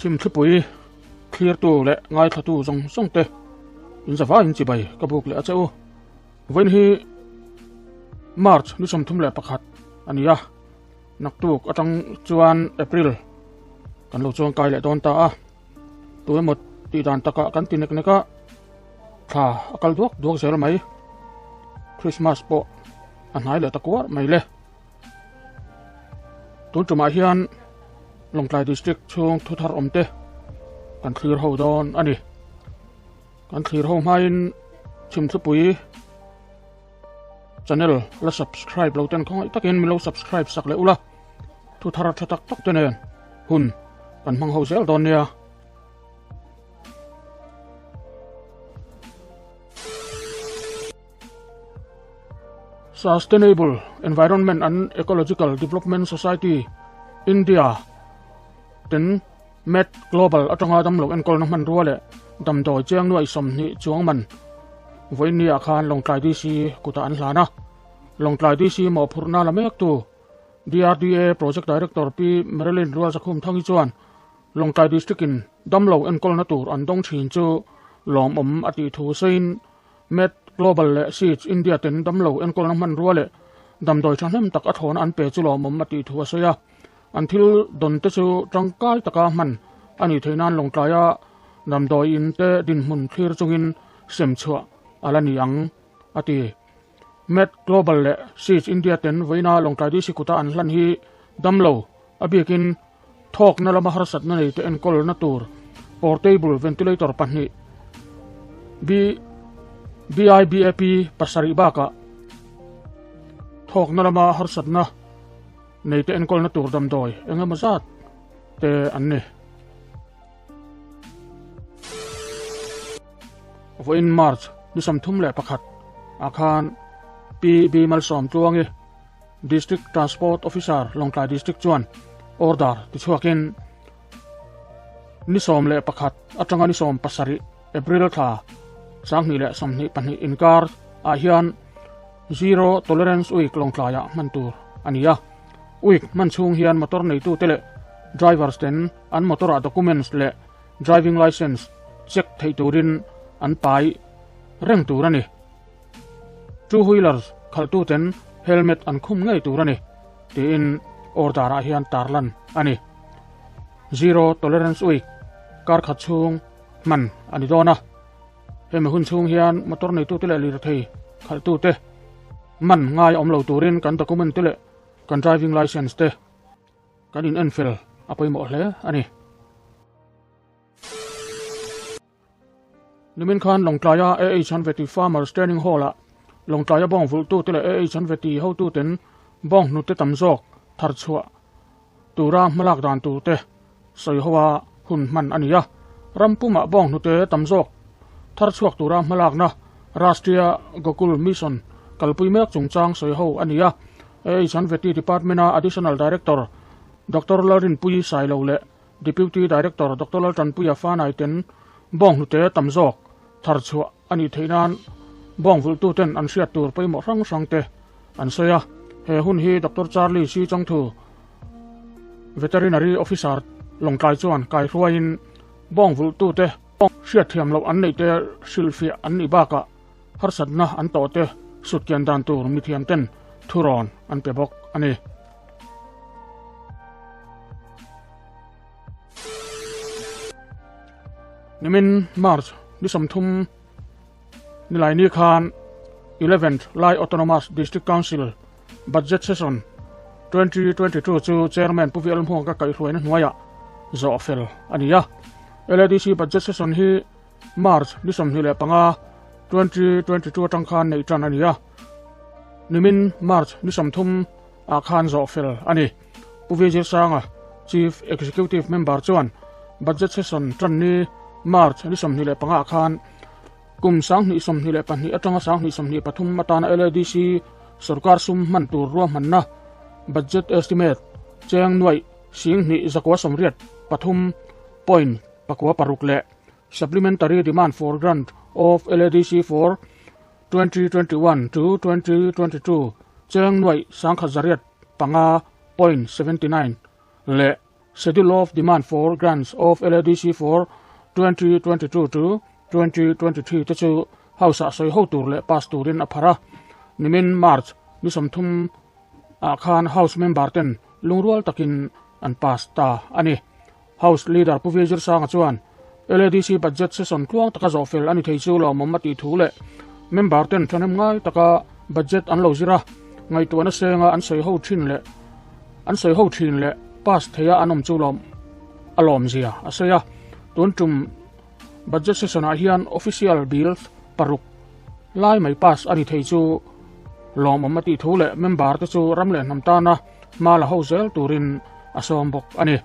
Chhimthlipui thlirtu leh ngaithlatu zawng zawng te in zavaiin chibai ka buk leh a che u. Vawiin hi March ni 31 a ni a, naktuk atang chuan April kan lo chuangkai leh dawn ta a. Tu emaw tih dan takah kan ti nek nek a, thla a kal duak duak zel mai. Christmas pawh a hnai leh ta kuar mai le. Tun tumah hian Lawngtlai District chhung thu thar awm te kan thlir ho dawn a ni. Kan thlir ho hmain Chhimthlupui channel la subscribe lo ten khawngaih takin min lo subscribe sak leh ula thu thar tha tak tak te nen hun kan hmang ho zel dawn nia. Sustainable Environment and Ecological Development Society, India, ten Med Global atanga damlo enkawlna hmanrua leh damdawi chiang nuaih 20 chuang man vawiinniah khan Lawngtlai DC kutah an hlan a. Lawngtlai DC mawhphurhna la mektu DRDA Project Director Pi Marilyn Rualzakhum Thangi chuan Lawngtlai District-in damlo enkawlna tur an dawng thin chu lawmawm a tih thu sawiin Med Global leh Seeds India ten damlo enkawlna hmanrua leh damdawi thahnem tak a thlawna an pe chu lawmawm a tih thu a sawi a. An thil dawn te chu tangkai taka hman a nih theih nan Lawngtlaia damdawi in te dinhmun thlir chungin sem chhuah a la ni ang, a ti. Med Global leh Seeds India ten vawiina Lawngtlai DC kuta an hlan hi damlo a biakin thawkna lama harsatna nei te enkawlna tur portable ventilator pahnih BIBAP pasarih bakah thawkna lama harsatna nei te enkawlna tur damdawi eng emaw zat te an ni. Vawiin March ni 31 ah khan Pi B Malsawmtluangi District Transport Officer Lawngtlai District chuan order tichhuakin ni 11 atanga ni 17 April thla 2022 inkar ah hian Zero Tolerance Week Lawngtlaiah hman tur a ni a. Week hman chhung hian motor neitute leh drivers ten an motor ah documents leh driving licence check theih turin an pai reng tur a ni. Two wheelers khalhtuten helmet an khum ngei tur a ni, tiin order ah hian tarlan a ni. Zero Tolerance Week kar khat chhung hman a ni dawn a. Hemi hun chhung hian motor neitute leh lirthei khalhtute man ngai awm lo turin kan document te leh kan driving licence te kan in enfel a pawimawh hle a ni. Nimin khan Lawngtlaia AH Hanveti Farmers Training Hall-ah Lawngtlaia bawng vulhtute leh AH Hanveti hotuten bawng hnute tam zawk thar chhuah tura hmalak dan turte sawi hoa hun hman a ni a. Ram pumah bawng hnute tam zawk thar chhuak tura hmalakna Rashtriya Gokul Mission kalpui mek chungchang sawi ho a ni a. AH Hanveti Department-a Additional Director Doctor Lalrinpuii Sailo leh Deputy Director Doctor Laltanpuia Fanai ten bawng hnute tam zawk thar chhuah a nih theih nan bawng vulhtuten an hriat tur pawimawh hrang hrang te an sawi a. He hun hi Doctor Charlie Si Changthu, Veterinary Officer Lawngtlai chuan kaihruaiin bawng vulhtute hriatthiam loh an neih te hrilhfiah an nih bakah harsatna an tawh te sutkian dan tur mithiam ten thurawn an pe bawk a ni. Nimin March ni 30 nilaini khan 11th Lai Autonomous District Council Budget Session 2022 chu Chairman Pu Vial Hmuang ka kaihhruaina hnuaiah zawh fel a ni a. LADC Budget Session hi March ni 25, 2022 atang khan neih tan a ni a. Nimin March ni 30 ah khan zawh fel a ni. Pu Vijay Sanga, Chief Executive Member chuan Budget Session tan ni March ni 25 ah khan kum 2022 atanga 2023 atana LADC sorkar sum hman tur ruahmanna Budget Estimate cheng nuaih sing hnih zakua sawmriat pathum point pakua paruk leh Supplementary Demand for Grant of LADC for 2021 to 2022 cheng nuaih sangkhat zariat panga point 79 leh Schedule of Demand for Grants of LADC for 2022 to 2023 te chu House-ah sawi ho tur leh pass turin a phar a. Nimin March ni 30 ah khan House member ten lungrual takin an pass ta a ni. House Leader Pu Vijay Sanga chuan LADC budget session tluang taka zawh fel a ni thei chu lawmawm a tih thu leh member ten thahnem ngai taka budget an lo zir a, ngaihtuahna senga an sawi ho thin leh an sawi ho thin leh pass theia an awm chu lawm a lawmzia a sawi a. Tun tum budget session ah hian official bill paruk lai mai pass a ni thei chu lawmawm a tih thu leh member te chu ram leh hnam tana hma la ho zel turin a sawm bawk a ni.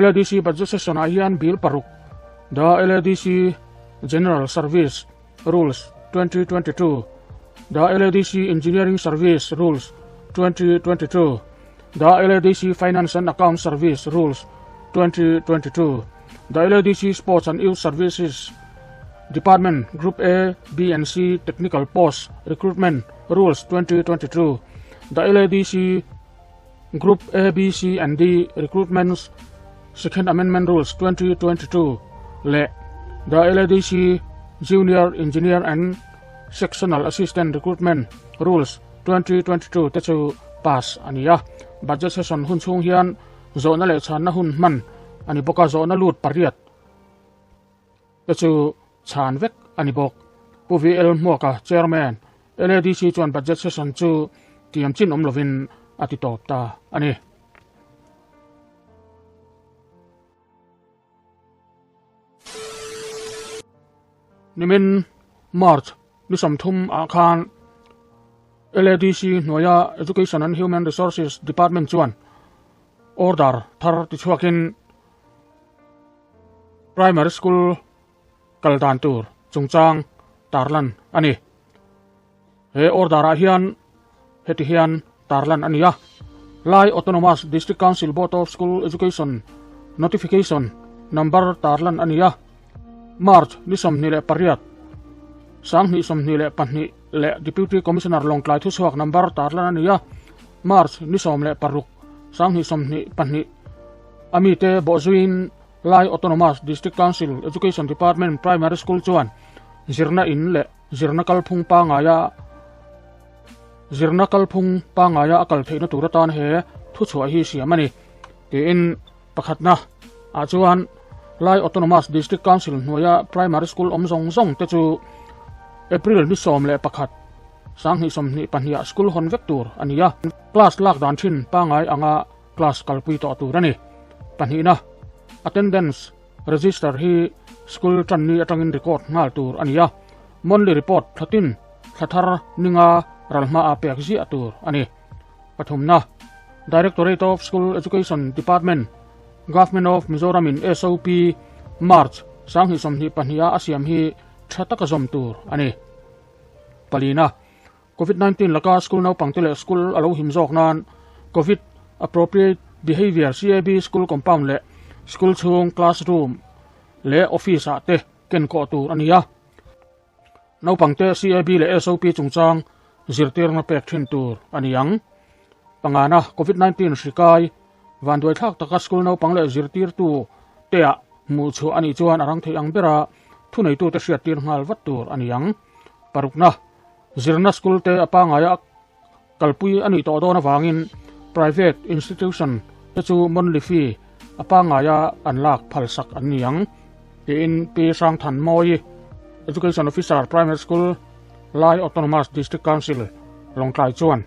LADC budget session ah hian bill paruk The LADC General Service Rules 2022, The LADC Engineering Service Rules 2022, The LADC Finance and Account Service Rules 2022, The LADC Sports and Youth Services Department Group A, B and C Technical Post Recruitment Rules 2022, The LADC Group A, B, C and D Recruitments Second Amendment Rules 2022 leh The LADC Junior Engineer and Sectional Assistant Recruitment Rules 2022 te chu pass a ni a. Budget session hun chhung hian zawhna leh chhanna hun hman a ni bawk a, zawhna lut pariat te chu chhan vek a ni bawk. Pu VL Hmuaka, Chairman, LADC chuan budget session chu tiam chin awm lovin a ti tawp ta a ni. Nimin March ni 30 ah khan LADC hnuaia Education and Human Resources Department chuan order thar tichhuakin Primary School kal dan tur chungchang tarlan a ni. He order ah hian heti hian tarlan a ni a, Lai Autonomous District Council Board of School Education Notification Number tarlan a ni a, March ni 28, 2022 leh Deputy Commissioner Lawngtlai thuchhuak number tarlan a ni a, March ni 16, 2022 a mite bawhzuiin Lai Autonomous District Council Education Department Primary School chuan zirna in leh zirna kalphung pangaia zirna kalphung pangaia a kal theihna tur atan he thuchhuah hi siam a ni tiin pakhatna ah chuan Lai Autonomous District Council hnuaia Primary School awm zawng zawng te chu April ni 11 2022 ah school hawn vek tur a ni a, class lak dan thin pangai anga Class kalpui tawh tur a ni. Pahnihna, Attendance register hi school tanni atangin record nghal tur a ni a, monthly report thlatin thla thar ninga ral hmaah pek ziah tur a ni. Pathumna, Directorate of School Education Department, Government of Mizoram in SOP March 2022 a a siam hi tha taka zawm tur a ni. Palina, Covid 19 laka school naupangte leh school a lo him zawk nan Covid Appropriate Behaviour, CAB, school compound leh school chhung classroom leh office ah te ken kawh tur a ni a. Naupangte CAB leh SOP chungchang zirtirna pek thin tur a ni ang. Pangana Covid 19 hri kai vanduaithlak taka school naupang leh zirtirtu te ah hmuh chhuah a nih chuan a rang thei ang bera thuneitute hriattir nghal vat tur a ni ang. Parukna. Zirna school te a pangaia kalpui a nih tawh dawn avangin private institution te chu monthly fee a pangaia an lak phalsak an ni ang, tiin Pi Hrangthan Mawi, Education Officer, Primary School, Lai Autonomous District Council, Lawngtlai chuan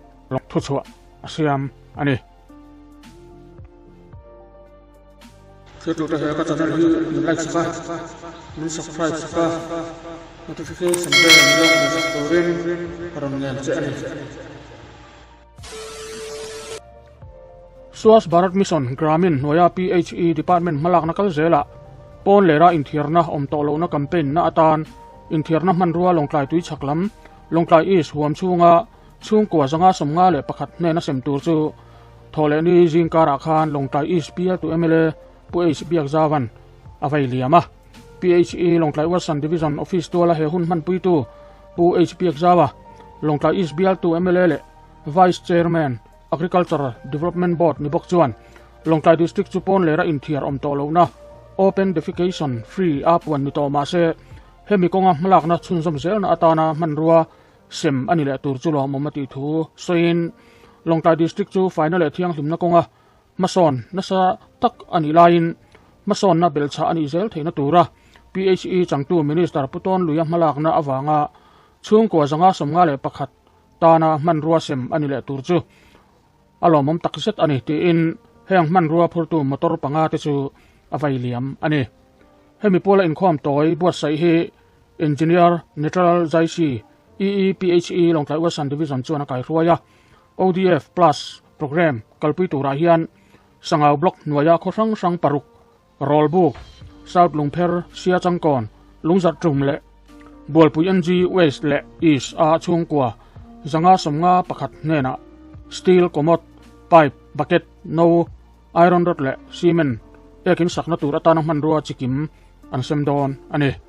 thuchhuah a siam a ni. Thiltute he ka channel hi min like sak a, min subscribe sak a, notification bell min lo hmuh sak turin ka rawn ngen che a ni. Swachh Bharat Mission Gramin hnuaia PHE Department hmalakna kal zelah pawn lera inthiarna awm tawh lohna campaign na atan inthiarna hmanrua Lawngtlai Tuichhak lam Lawngtlai East huam chhunga chhungkua 551 hnena sem tur chu Thawhlehni zingkarah khan Lawngtlai East bialtu mla Pu H Biakzavan a vei liam a. PHE Lawngtlai Western Division Office tuala he hun hmanpuitu Pu H Biakzawa, Lawngtlai East bialtu mla leh Vice Chairman, Agriculture Development Board ni bawk chuan Lawngtlai District chu pawn lera inthiar awm tawh lohna, Open Defecation Free, a puan ni tawh mahse, hemi kawnga hmalakna chhunzawm zelna atana hmanrua sem a ni leh tur chu lawmawm a tih thu sawiin, Lawngtlai District chu faina leh thianghlimna kawnga hmasawn nasa tak a nih laiin hmasawnna belchhah a nih zel theihna tura PHE changtu Minister Pu Tawn Luia hmalakna avanga chhungkua 591 tana hmanrua sem a ni leh tur chu a lawmawm tak zet a ni tiin heng hmanrua phurtu motor panga te chu a vai liam a ni. Hemi pawla inkhawm tawi buatsaih hi Engineer Netral Jaisi EEPHE Lawngtlai Western Division chuan a kaihruai a. ODF Plus Programme kalpui turah hian Sangau Block hnuaia khaw hrang hrang paruk, Rawlbuk, South Lungpher, Siachangkawn, Lungzarhtum leh Bualpui NG West leh East a chhungkua 551 hnenah Steel Commode, Pipe, Bucket, No, Iron Rod leh Cement ekin sakna tur atana hmanrua chikim an sem dawn a ni.